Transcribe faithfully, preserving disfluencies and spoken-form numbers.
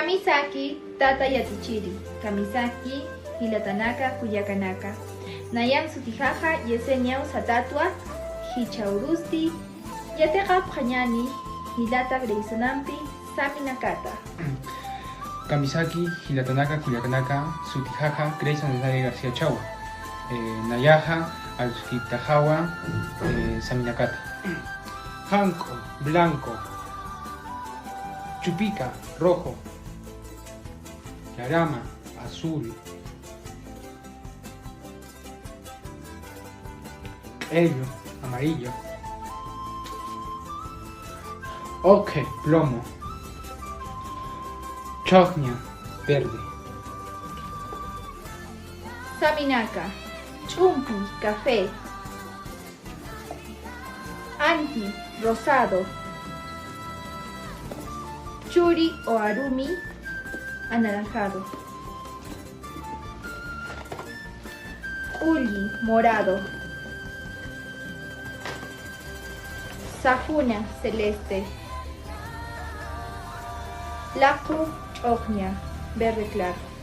Kamisaki, tata yatichiri. Kamisaki, jilatanaka, kullakanaka. Nayan sutijaja Yesenia Usatatwa, jicha urusti, yatiqapxañani, jilata Graysonampi, saminakata. Kamisaki, jilatanaka, kullakanaka, sutijaja Grayson Cesario García Chawa. Eh, nayaja, aruskiptajawa, eh, saminakata. Janco, blanco. Chupika, rojo. Larama, azul. Ello, amarillo. Oke, plomo. Chogña, verde. Saminaka, chumpi, café. Anti, rosado. Churi o arumi, anaranjado. Uli, morado. Safuna, celeste. Laku, ch'oqña, verde claro.